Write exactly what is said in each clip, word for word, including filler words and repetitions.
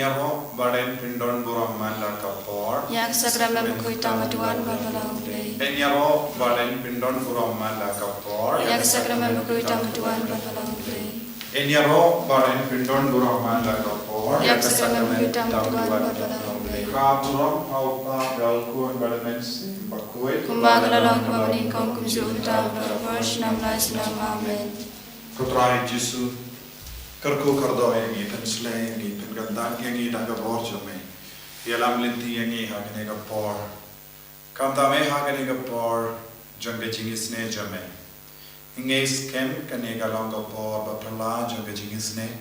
Ïaroh ba dang phin don burom man la ka por. Ïa ka sakramen bakhuid tang ba wan bad balang U Blei. Ïaroh ba dang phin don burom man la ka por. Ïa ka sakramen bakhuid tang ba wan bad balang U Blei. Ïaroh ba dang phin don burom man la ka por. Ïa ka sakramen bakhuid tang ba wan bad balang U Blei. Ka burom ha U Kpa bad ha U Khun bad ha U Mynsiem Bakhuid. Kumba ka la long, kumba nyngkong, kumjuh, mynta, bad ha ka por shnong lai shnong. Amen. Ko Trai Jisu, kyrkhu kyrdoh ïa ngi, pynslem ïa ngi, pynkyntat ïa ngi da ka bor jong me. Ïalam lynti ïa ngi ha kane ka por. Kumta me ha kane ka por jong ka jingisynei jong me. Ngi skhem kane ka long ka por ba phylla jong ka jingisynei.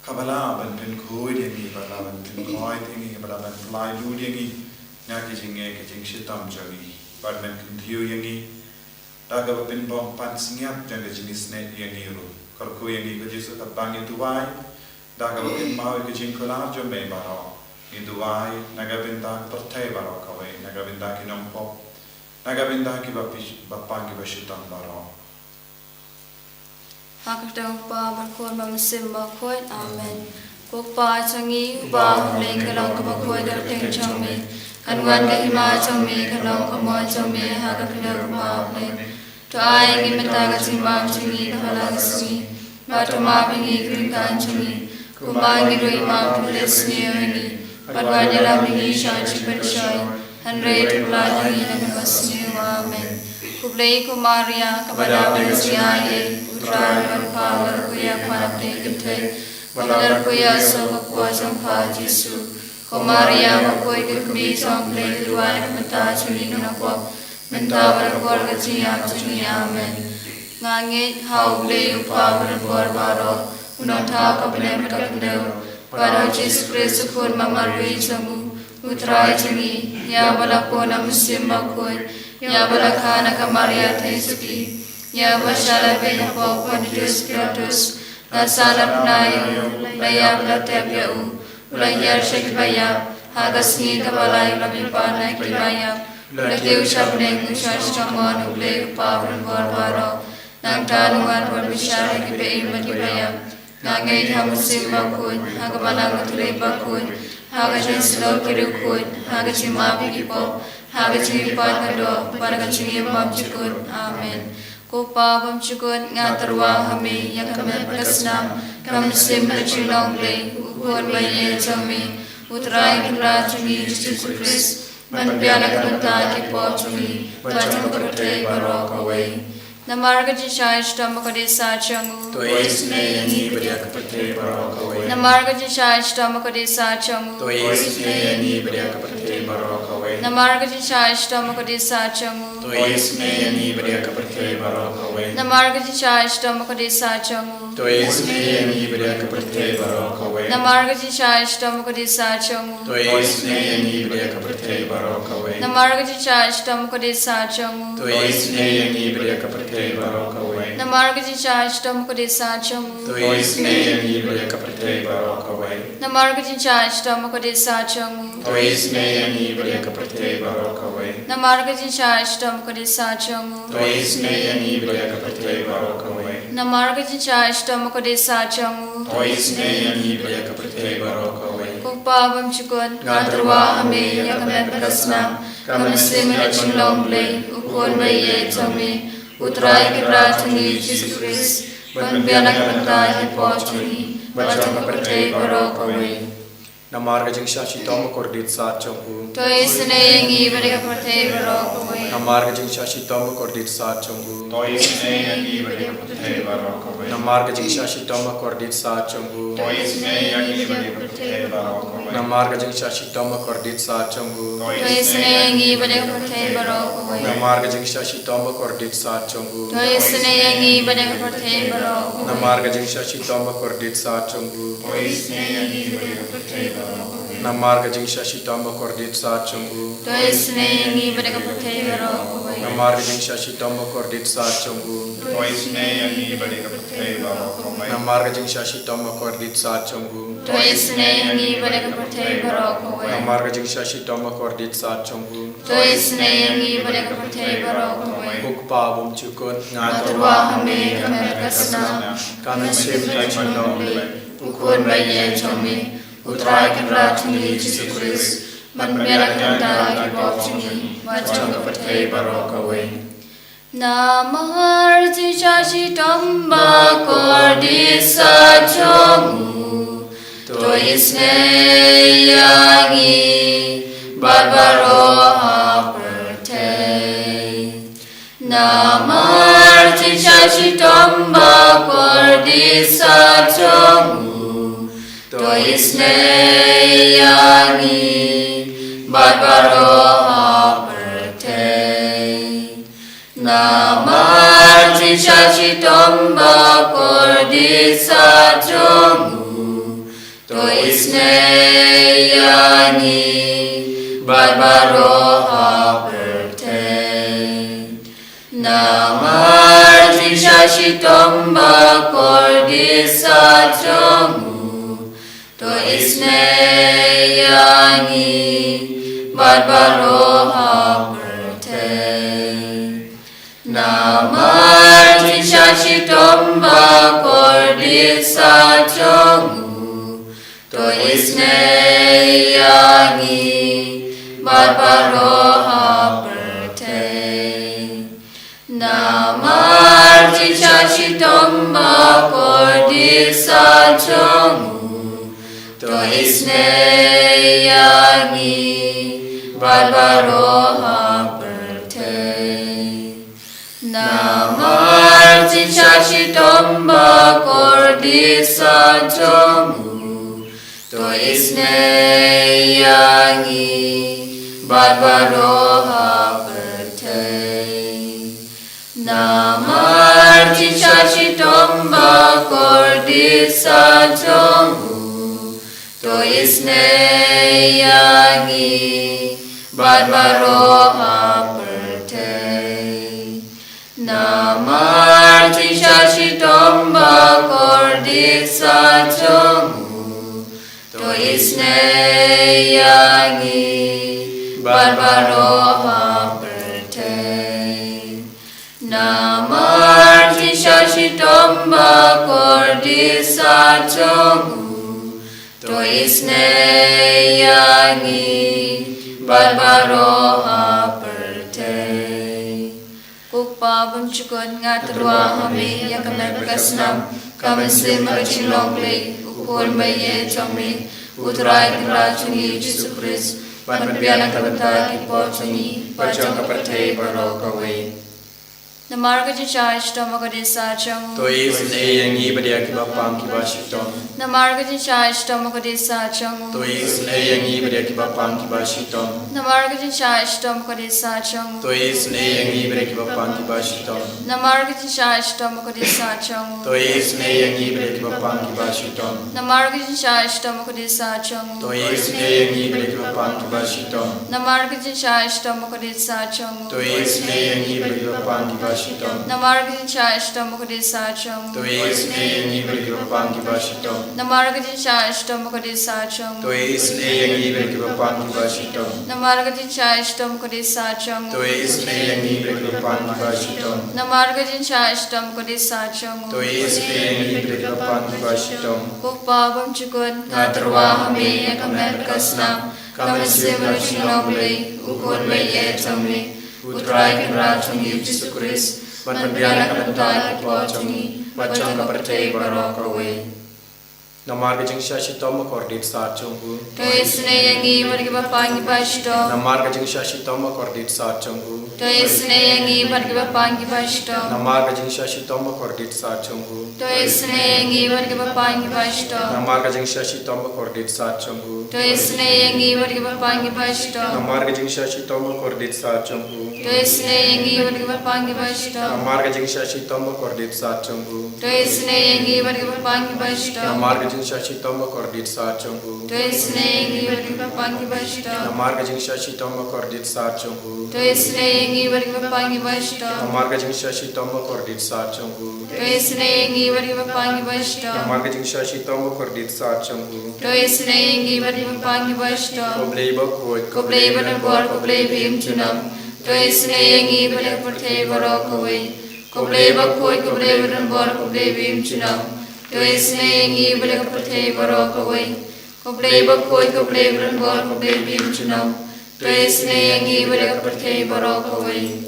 Kaba lah ban pynkhuid ïa ngi, ba lah ban pynkhuid ïa ngi, ba lah ban pynlait lut ïa ngi na ki jingngeit ki jingshitom jong ngi. Bad men kyntiew ïa ngi da kaba pynbym pansngiat jong ka jingisynei ïa ngi ruh. Kyrkhu ïa ngi ko Jisu katba ngi duwai, da kaba pynmaw ïa ka jingkular jong me baroh. Ngi duwai na ka bynta ka pyrthei baroh kawei, na ka bynta ki nongpop, na ka bynta kiba pang kiba shitom baroh. Ha ka kyrteng U Kpa bad U Khun bad U Mynsiem Bakhuid. Amen. Ko Kpa jong ngi uba ha bneng, ka long kaba khuid ka kyrteng jong me. Kan wan ka hima jong me, kan long ka mon jong me ha ka khyndew kumba ha bneng. To ai ïa ngi mynta ka jingbam jong ngi kaba la ka sngi. Bad to map ïa ngi ki ryngkat jong ngi, kumba ngi ruh ngi map ïa ki ba la sniew ïa ngi. Bad wat ïalam ïa ngi sha ka jingpynshoi, hynrei to pynlait ïa ngi na kaba sniew. Amen. Khublei ko Maria, kaba dap da ka jingai, U Trai u don bad pha, la kyrkhu ïa pha na pdeng kynthei, bad la kyrkhu ïa u sawkun jong pha Jisu. Ko Maria bakhuid, ka kmie jong U Blei, to duwai na ka bynta jong ngi ki nongpop, mynta bad ha ka por ka jingïap jong ngi. Amen. Nga ngeit ha U Blei U Kpa uba don bor baroh, u nongthaw ka bneng bad ka khyndew, bad ha U Jisu Khrist u Khun ba marwei jong u, U Trai jong ngi, ïa uba la pun ha U Mynsiem Bakhuid, ïa uba la kha na ka Maria Theisotti, ïa uba shah lehbeiñ hapoh u Pontius Pilatus, la sahnarphna ïa u, la ïap, la tep ïa u, u la hiar sha kiba ïap, ha ka sngi kaba lai u la mihpat na kiba ïap, u la kiew sha bneng, u shong sha ka mon U Blei U Kpa uba don bor baroh. Nangta un wan ban bishar ïa kiba im bad kiba ïap. Nga ngeit ha U Mynsiem Bakhuid, ha ka Balang Katholik bakhuid, ha ka jingsylloh ki riewkhuid, ha ka jingmap ïa ki pop, ha ka jingmihpat ka doh, bad ha ka jingim bymjukut. Amen. Ko Pa bymjukut, nga tyrwa ha me ïa ka met bad ka snam, ka mynsiem ka jinglong Blei, U Khun ba ïeit jong me, U Trai Kynrad jong ngi Jisu Khrist, ban pynbiang na ka bynta ki pop jong ngi bad jong ka pyrthei baroh kawei. Namar ka jingshah shitom bakordit sah jong u. To isynei ïa ngi bad ïa ka pyrthei baroh kawei. Namar ka jingshah shitom bakordit sah jong u. To isynei ïa ngi bad ïa ka pyrthei baroh kawei. Namar ka jingshah shitom bakordit sah jong u. To isynei ïa ngi bad ïa ka pyrthei baroh kawei. Namar ka jingshah shitom bakordit sah jong u. To isynei ïa ngi bad ïa ka pyrthei baroh kawei. Namar ka jingshah shitom bakordit sah jong u. To isynei ïa ngi bad ïa ka pyrthei baroh kawei. Namar ka jingshah shitom bakordit sah jong u. To isynei ïa ngi bad ïa ka pyrthei baroh kawei. Namar ka jingshah shitom bakordit sah jong u. To isynei ïa ngi bad ïa ka pyrthei baroh kawei. Namar ka jingshah shitom bakordit sah jong u. To isynei ïa ngi bad ïa ka pyrthei baroh kawei. Namar ka jingshah shitom bakordit sah jong u. To isynei ïa ngi bad ïa ka pyrthei baroh kawei. Namar ka jingshah shitom bakordit sah jong u. To isynei ïa ngi bad ïa ka pyrthei baroh kawei. Ko Pa bymjukut, nga tyrwa ha me ïa ka met bad ka snam, ka mynsiem ka jinglong Blei, U Khun ba ïeit jong me, U Trai Kynrad jong ngi Jisu Khrist, ban pynbiang na ka bynta ki pop jong ngi bad jong ka pyrthei baroh kawei. Namar ka jingshah shitom bakordit sah jong u. To isynei ïa ngi bad ïa ka pyrthei baroh kawei. Namar ka jingshah shitom bakordit sah jong u. To isynei ïa ngi bad ïa ka pyrthei baroh kawei. Namar ka jingshah shitom bakordit sah jong u. To isynei ïa ngi bad ïa ka pyrthei baroh kawei. Namar ka jingshah shitom bakordit sah jong u. To isynei ïa ngi bad ïa ka pyrthei baroh kawei. Namar ka jingshah shitom bakordit sah jong u. To isynei ïa ngi bad ïa ka pyrthei baroh kawei. Namar ka jingshah shitom bakordit sah jong u. To isynei ïa ngi bad ïa ka pyrthei baroh kawei. Namar ka jingshah shitom bakordit sah jong u. To isynei ïa ngi bad ïa ka pyrthei baroh kawei. Namar ka jingshah shitom bakordit sah jong u. To isynei ïa ngi bad ïa ka pyrthei baroh kawei. Namar ka jingshah shitom bakordit sah jong u. To isynei ïa ngi bad ïa ka pyrthei baroh kawei. Namar ka jingshah shitom bakordit sah jong u. To isynei ïa ngi bad ïa ka pyrthei baroh kawei. Ko Pa bymjukut, nga tyrwa ha me ïa ka met bad ka snam, ka mynsiem ka jinglong Blei, U Khun ba ïeit jong me, U Trai Kynrad jong ngi Jisu Khrist, ban pynbiang na ka bynta ki pop jong ngi bad jong ka pyrthei baroh kawei. Namar jingshah shitom ba kordit sah jong u, to isynei ïa ngi bad baroh ha pyrthei. Namar jingshah shitom ba kordit sah jong u, to isynei ïa ngi bad baroh ha pyrthei. Namar jingshah shitom ba kordit sah jong u, to isynei ïa ngi bad baroh ha pyrthei. Namar jingshah shitom ba kordit sah jong u, to isynei ïa ngi bad baroh ha pyrthei. Namar jingshah shitom ba kordit sah jong u, to isynei ïa ngi bad baroh ha pyrthei. Namar jingshah shitom ba kordit sah jong u, to isynei ïa ngi bad baroh ha pyrthei. Namar jingshah shitom ba kordit sah jong u, to isynei ïa ngi bad baroh ha pyrthei. Namar jingshah shitom ba kordit sah jong u, to isynei ïa ngi bad baroh ha pyrthei. Namar jingshah shitom ba kordit sah jong u, to isynei ïa ngi bad baroh ha pyrthei. Namar jingshah shitom ba kordit sah jong u, to isynei ïa ngi bad baroh ha pyrthei. Ko Kpa bymjukut, nga tyrwa ha me ïa ka met bad ka snam, ka mynsiem bad ka jinglong Blei, u Khun baieit jong me, U Trai Kynrad jong ngi Jisu Khrist, ban pynbiang na ka bynta ki pop jong ngi bad jong ka pyrthei baroh kawei. Namar ka jingshah shitom ba kordit sah jong u, to isynei ïa ngi bad ïa kiba pang kiba shitom. Namar ka jingshah shitom ba kordit sah jong u, to isynei ïa ngi bad ïa kiba pang kiba shitom. Namar ka jingshah shitom ba kordit sah jong u, to isynei ïa ngi bad ïa kiba pang kiba shitom. Namar ka jingshah shitom ba kordit sah jong u, to isynei ïa ngi bad ïa kiba pang kiba shitom. Namar ka jingshah shitom ba kordit sah jong u, to isynei ïa ngi bad ïa kiba pang kiba shitom. Namar ka jingshah shitom ba kordit sah jong u, to isynei ïa ngi bad ïa kiba pang kiba shitom. Namar ka jingshah shitom ba kordit sah jong u, to isynei ïa ngi bad ïa kiba pang kiba shitom. Namar ka jingshah shitom ba kordit sah jong u, to isynei ïa ngi bad ïa kiba pang kiba shitom. Namar ka jingshah shitom ba kordit sah jong u, to isynei ïa ngi bad ïa kiba pang kiba shitom. Namar ka jingshah shitom ba kordit sah jong u, to isynei ïa ngi bad ïa kiba pang kiba shitom. Ko Kpa bymjukut, nga tyrwa ha me ïa ka met bad ka snam, ka mynsiem bad ka jinglong Blei, u Khun baieit jong me, U Trai Kynrad jong ngi Jisu Khrist, ban pynbiang na ka bynta ki pop jong ngi bad jong ka pyrthei baroh kawei. Namar ka jingshah shitom ba kordit sah jong u, to isynei ïa ngi bad ïa kiba pang kiba shitom. Namar ka jingshah shitom ba kordit sah jong u, to isynei ïa ngi bad ïa kiba pang kiba shitom. Namar ka jingshah shitom ba kordit sah jong u, to isynei ïa ngi bad ïa kiba pang kiba shitom. Namar ka jingshah shitom ba kordit sah jong u, to isynei ïa ngi bad ïa kiba pang kiba shitom. Namar ka jingshah shitom ba kordit sah jong u, to isynei ïa ngi bad ïa kiba pang kiba shitom. Namar ka jingshah shitom ba kordit sah jong u, to isynei ïa ngi bad ïa kiba pang kiba shitom. Namar ka jingshah shitom ba kordit sah jong u, to isynei ïa ngi bad ïa kiba pang kiba shitom. Namar ka jingshah shitom ba kordit sah jong u, to isynei ïa ngi bad ïa kiba pang kiba shitom. Namar ka jingshah shitom ba kordit sah jong u, to isynei ïa ngi bad ïa kiba pang kiba shitom. Namar ka jingshah shitom ba kordit sah jong u, to isynei ïa ngi bad ïa kiba pang kiba shitom. Ko Blei bakhuid, ko Blei badonbor, ko Blei ba im junom, to isynei ïa ngi bad ïa ka pyrthei baroh kawei. Ko Blei bakhuid, ko Blei badonbor, ko Blei ba im junom, to isynei ïa ngi bad ïa ka pyrthei baroh kawei. U Blei bakhuid, u Blei ba donbor, u Blei ba im junom. To isynei ïa ngi bad ïa ka pyrthei baroh kawei.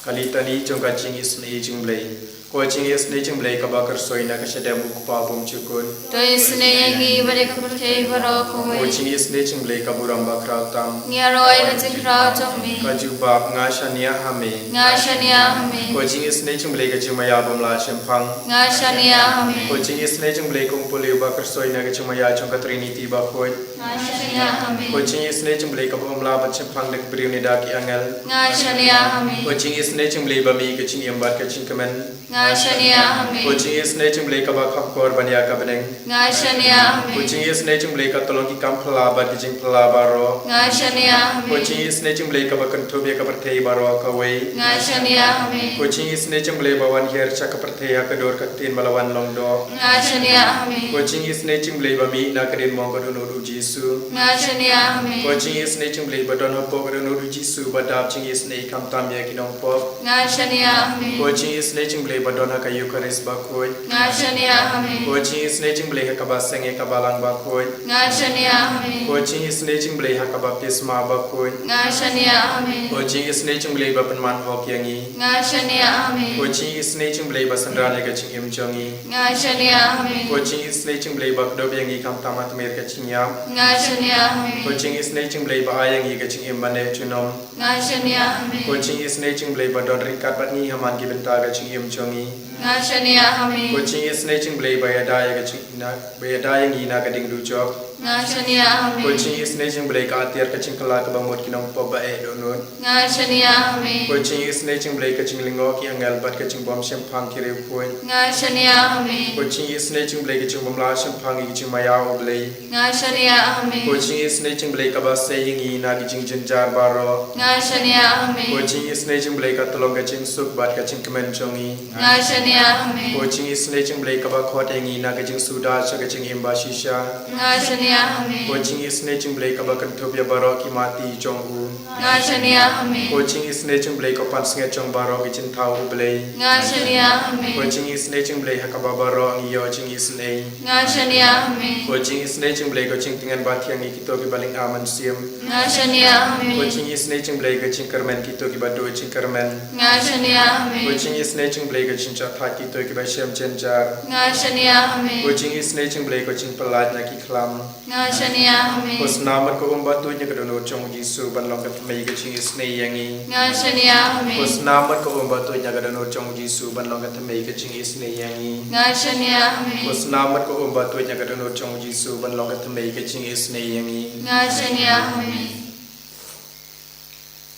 Ka litani jong ka jingisynei jong u Blei. Ko jingisynei jong u Blei kaba kyrsoi na ka shadem u Kpa bymjukut. To isynei ïa ngi bad ïa ka pyrthei baroh kawei. Ko jingisynei jong u Blei ka burom bakhraw tam. Ngi ïaroh ïa ka jingkhraw jong me. Ka jubab, nga shaniah ha me. Nga shaniah ha me. Ko jingisynei jong u Blei ka jingmaïa bym lah shemphang. Nga shaniah ha me. Ko jingisynei jong u Blei ka umpohliew ba kyrsoi na ka jingmaïa jong ka Trinity bakhuid. Nga shaniah ha me. Ko jingisynei jong u Blei kaba ym lah ban shemphang da ki briew ne da ki angel. Nga shaniah ha me. Ko jingisynei jong u Blei ba mih ka jingim bad ka jingkmen. Nga shaniah ha me. Ko jingisynei jong u Blei kaba kham kor ban ïa ka bneng. Nga shaniah ha me. Ko jingisynei jong u Blei ka tyllong ki kam phylla bad ki jingphylla baroh. Nga shaniah ha me. Ko jingisynei jong u Blei kaba kynthup ïa ka pyrthei baroh kawei. Nga shaniah ha me. Ko jingisynei jong u Blei ba wan hiar sha ka pyrthei ha ka dur ka ktien ba la wan long doh. Nga shaniah ha me. Ko jingisynei jong u Blei ba mih na ka diengphna ka dohnud u Jisu. Nga shaniah ha me. Ko jingisynei jong u Blei ba don hapoh ka dohnud u Jisu ba dap jingisynei khamtam ïa ki nongpop. Nga shaniah ha me. Ko jingisynei jong u Blei ba don ha ka Eukharist bakhuid. Nga shaniah ha me. Ko jingisynei jong u Blei ha ka baseng ïa ka balang bakhuid. Nga shaniah ha me. Ko jingisynei jong u Blei ha ka baptisma bakhuid. Nga shaniah ha me. Ko jingisynei jong u Blei ba pynman hok ïa ngi. Nga shaniah ha me. Ko jingisynei jong u Blei ba synran ïa ka jingim jong ngi. Nga shaniah ha me. Ko jingisynei jong u Blei ba kdup ïa ngi khamtam ha tmier ka jingïap. Nga shaniah ha me. Ko jingisynei jong u Blei ba ai ïa ngi ka jingim ban neh junom. Nga shaniah ha me. Ko jingisynei jong u Blei ba don ryngkat bad ngi ha man ki bynta ka jingim jong ngi. Nga shaniah ha me. Ko jingisynei jong u Blei ba ïada ïa ka jing na ba ïada ïa ngi na ka ding dujok. Nga shaniah ha me. Ko jingisynei jong u Blei ka atiar ka jingkylla kaba mut ki nongpop ba eh dohnud. Nga shaniah ha me. Ko jingisynei jong u Blei ka jinglyngngoh ki angel bad ka jingbym shemphang ki riewkhuid. Nga shaniah ha me. Ko jingisynei jong u Blei ka jingbym lah shemphang ïa ka jingmaïa u Blei. Nga shaniah ha me. Ko jingisynei jong u Blei kaba sei ïa ngi na ki jingjynjar baroh. Nga shaniah ha me. Ko jingisynei jong u Blei ka tyllong ka jingsuk bad ka jingkmen jong ngi. Nga shaniah ha me. Ko jingisynei jong u Blei kaba khot ïa ngi na ka jingsuda sha ka jingim ba shisha. Nga shaniah ha me. Ko jingisynei jong u Blei kaba kynthup ïa baroh ki mati jong u. Nga shaniah ha me. Ko jingisynei jong u Blei ka pansngiat jong baroh ki jingthaw u Blei. Nga shaniah ha me. Ko jingisynei jong u Blei ha kaba baroh ngi ïoh jingisynei. Nga shaniah ha me. Ko jingisynei jong u Blei ka jingtngen ba thiang ïa kito kiba lynga mynsiem. Nga shaniah ha me. Ko jingisynei jong u Blei ka jingkyrmen kito kiba duh jingkyrmen. Nga shaniah ha me. Ko jingisynei jong u Blei ka jingshah thait kito kiba shem jynjar. Nga shaniah ha me. Ko jingisynei jong u Blei ka jingpyllait na ki khlam. Nga shaniah ha me. Ko snam bad ko um ba tuid na ka dohnud jong u Jisu ban long ka thymmei ka jingisynei ïa ngi. Nga shaniah ha me. Ko snam bad ko um ba tuid na ka dohnud jong u Jisu ban long ka thymmei ka jingisynei ïa ngi. Nga shaniah ha me. Ko snam bad ko um ba tuid na ka dohnud jong u Jisu ban long ka thymmei ka jingisynei ïa ngi. Nga shaniah ha me.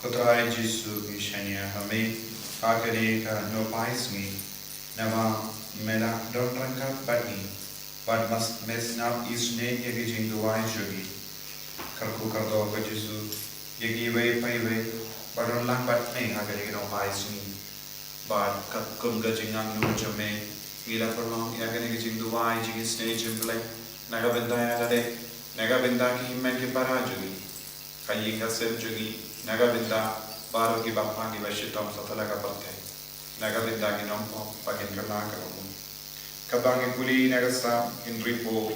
Ko Trai Jisu, ngi shaniah ha me ha kane ka nohpai sngi, namar me la don ryngkat bad ngi bad mas me sngap isynei ïa ki jingduwai jong ngi. Kyrkhu kyrdoh ko Jisu ïa kiwei pa iwei ba don lang bad me ha kane ka nohpai sngi. Bad katkum ka jingangnud jong me, ngi la pynlong ïa kane ka jingduwai jingisynei jong U Blei na ka bynta ïa lade, na ka bynta ki hynmen ki para jong ngi, ka ïing ka sem jong ngi, na ka bynta baroh ki bapang kiba shitom satlak ka pyrthei, na ka bynta ki nongpop ba kin kylla ka rukom. Kaba ngi pule na ka Salm hynriewphew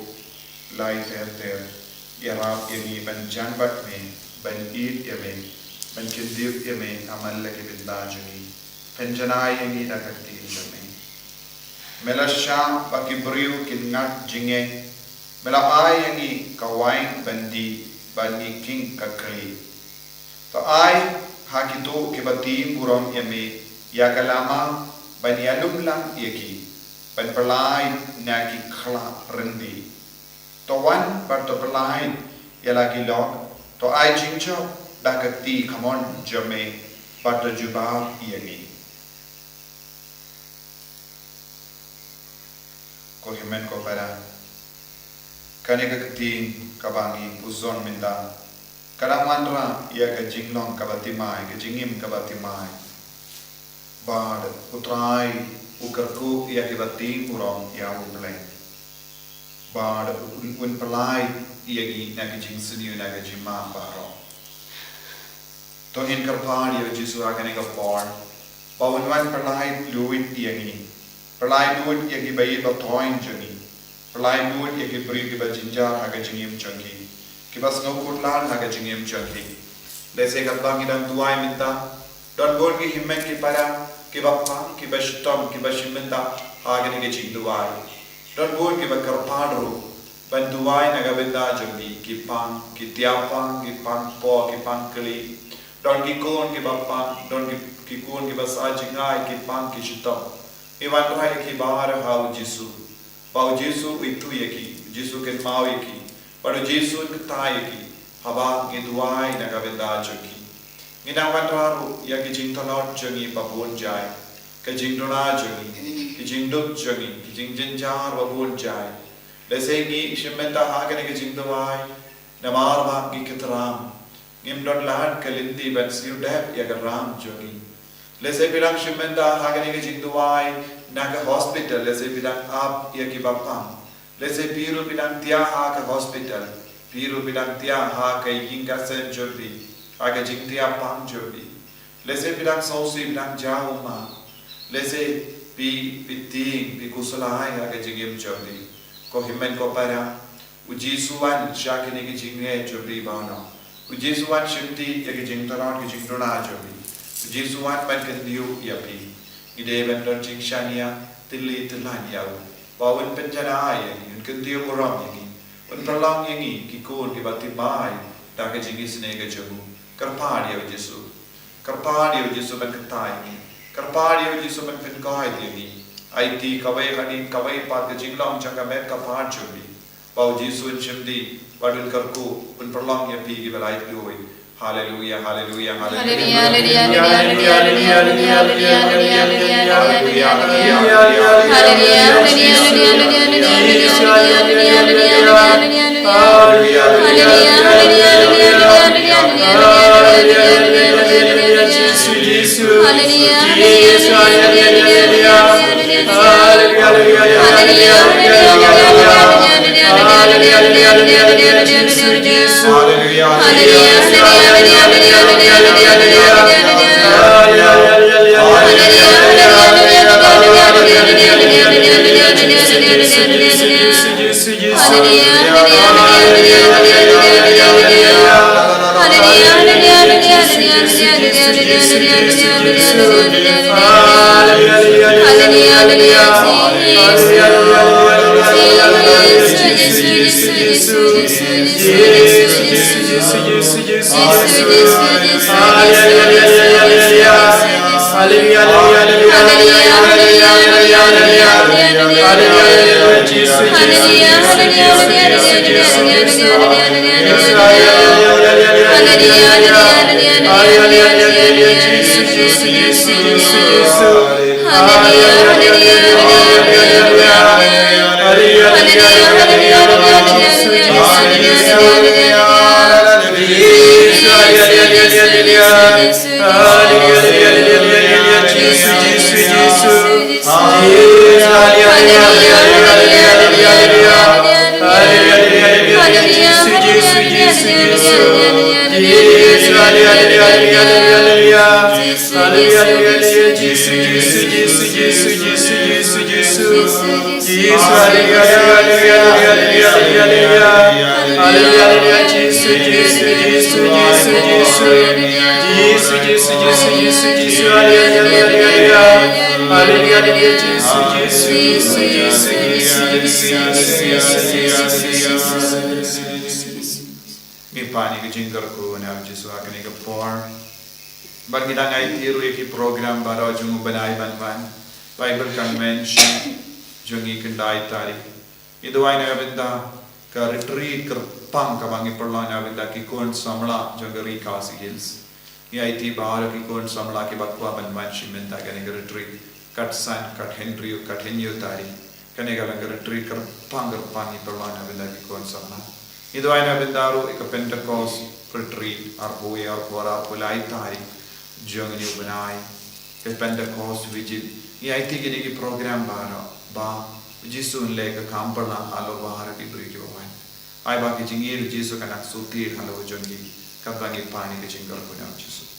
lai ter ter: Ïarap ïa ngi ban jan bad me, ban ïeit ïa me, ban kyntiew ïa me ha man la ki bynta jong ngi. Pynjanai ïa ngi da ka ktien jong me. Me la shah ba ki briew kin ngat jingngeit. Me la ai ïa ngi ka wain ban dih, bad ngi king ka khlieh. To ai ha kito kiba tieng burom ïa me ïa ka lama ban ïalum lang ïa ki, ban pyllait na ki khlad ryndih. To wan bad to pyllait ïa la ki lok, to ai jingjop da ka kti kamon jong me, bad to jubab ïa ngi. Ko hynmen ko para, kane ka ktien kaba ngi pynshong mynta ka dang wanrah ïa ka jinglong kaba thymmai, ka jingim kaba thymmai. Bad U Trai u kyrkhu ïa kiba tieng burom ïa U Blei. Bad un, un pyllait ïa ngi na ka jingsniew, na ka jingma baroh. To ngin kyrpad ïa U Jisu ha kane ka por ba un wan pyllait luid ïa ngi. Pyllait luid ïa kiba ïeit ba thoiñ jong ngi. Pynlait bun ïa ki briew kiba jynjar ha ka jingim jong ki, kiba sngewkhuslai ha ka jingim jong ki. Lehse katba ngi dang duwai mynta, don bun ki hynmen ki para kiba pang, kiba shitom, kiba shim bynta ha kane ka jingduwai. Don bun kiba kyrpad ruh ban duwai na ka bynta jong ki, ki pang, ki tiah pang, ki pang kpoh, ki pang kli. Don ki khun kiba pang, don ki, ki khun kiba sah jngai, ki pang, ki shitom. Ngi wanrah ïa ki baroh ha U Jisu. Ba U Jisu u ithuh ïa ki, U Jisu u kynmaw ïa ki, bad U Jisu un kyrteng ïa ki haba ngi duwai na ka bynta jong ki. Ngi dang wanrah ruh ïa ki jingtlot jong ngi ba bun jait, ka jingduna jong ngi, ki jingduk jong ngi, ki jingjynjar ba bun jait. Lehse ngi shim bynta ha kane ka jingduwai namar ba ngi kyrpad, ngim don lad ka lynti ban siew dep ïa ka ram jong ngi. Lehse phi dang shim bynta ha kane ka jingduwai na ka hospital, lehse phi dang ap ïa kiba pang. Lehse phi ruh phi dang tiah ha ka hospital, phi ruh phi dang tiah ha ka ïing ka sem jong phi, ha ka jingtiah pang jong phi. Lehse phi dang sngewsih, phi dang jaw ummat. Lehse phi, phi tieng, phi khuslai ha ka jingim jong phi. Ko hynmen ko para, U Jisu u wan sha kine ki jingeh jong phi baroh. U Jisu u wan shimti ïa ki jingtlot ki jingduna jong phi. U Jisu u wan ban kyntiew ïa phi. Ngi dei ban don jingshaniah tylli tyllan ïa u. Ba un pynjanai ïa ngi, un kyntiew burom ïa ngi, un pynlong ïa ngi ki khun kiba tip bha da ka jingisynei ka jong u. Kyrpad ïa U Jisu. Kyrpad ïa U Jisu ban kyrteng ïa ngi. Kyrpad ïa U Jisu ban pynkoit ïa ngi. Aiti kawei hadien kawei pat ka jinglong jong ka met ka phad jong phi. Ba U Jisu un shimti, ba un kyrkhu, un pynlong ïa phi kiba laitluid. Haleluya, haleluya, haleluya. Ngi pan ïa ka jingkyrkhu na U Jisu ha kane ka por. Bad ngi dang aiti ruh ïa ki program baroh jong u bnai ban wan. Bible Convention jong ngi khyndai tarik. Ngi duwai na ka bynta ka retreat kyrpang kaba ngi pynlong na ka bynta ki khun samla jong ka Ri Khasi Hills. Ngi aiti baroh ki khun samla kiba kwah ban wan shim bynta kane ka retreat. Kat san, kat hynriew, kat hynñiew tarik. Kane ka long ka retreat kyrpang kyrpang ngi pynlong na bynta ki khun samla. Ngi duwai na bynta ruh ïa ka Pentecost retreat arphew wei, arphew ar, arphew lai tarik jong une u bnai. Ka Pentecost Vigil. Ngi aiti kine ki program baroh ba U Jisu un leh ka kam pynlang halor baroh ki briew kiba wan. Ai ba ki jingïeit U Jisu kan nang sumar halor jong ki katba ngi pan ïa ka jingkyrkhu na U Jisu.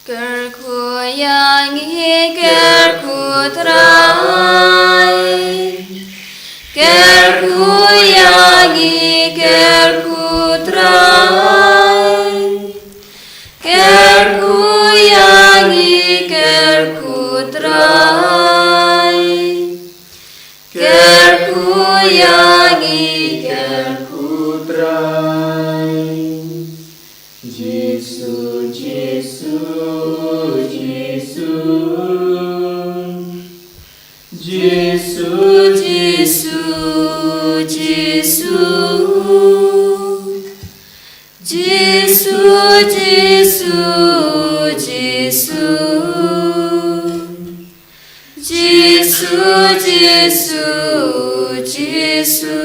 Kyrkhu ïa ngi, kyrkhu Trai. Kyrkhu ïa ngi, kyrkhu Trai. Kyrkhu ïa ngi, kyrkhu Trai. Kyrkhu ïa ngi, kyrkhu Trai. Jisu, Jisu, Jisu. Jisu, Jisu, Jisu. Jisu, Jisu, Jisu. Jisu, Jisu, Jisu.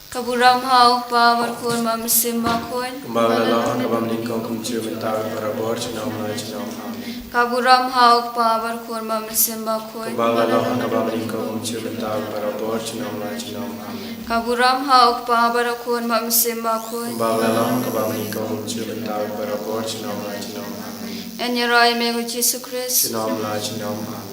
Ka burom ha U Kpa bad U Khun bad U Mynsiem Bakhuid. Kumba la long ha kaba mynnyngkong, kumjuh mynta, barabor, junom la junom. Amen. Ka burom ha U Kpa bad U Khun bad U Mynsiem Bakhuid. Kumba la long ha kaba mynnyngkong, kumjuh mynta, barabor, junom la junom. Amen. Ka burom ha U Kpa bad U Khun bad U Mynsiem Bakhuid. Kumba la long ha kaba mynnyngkong, kumjuh mynta, barabor, junom la junom. Amen. Yn ïaroh ïa me ko Jisu Khrist. Junom la junom. Amen.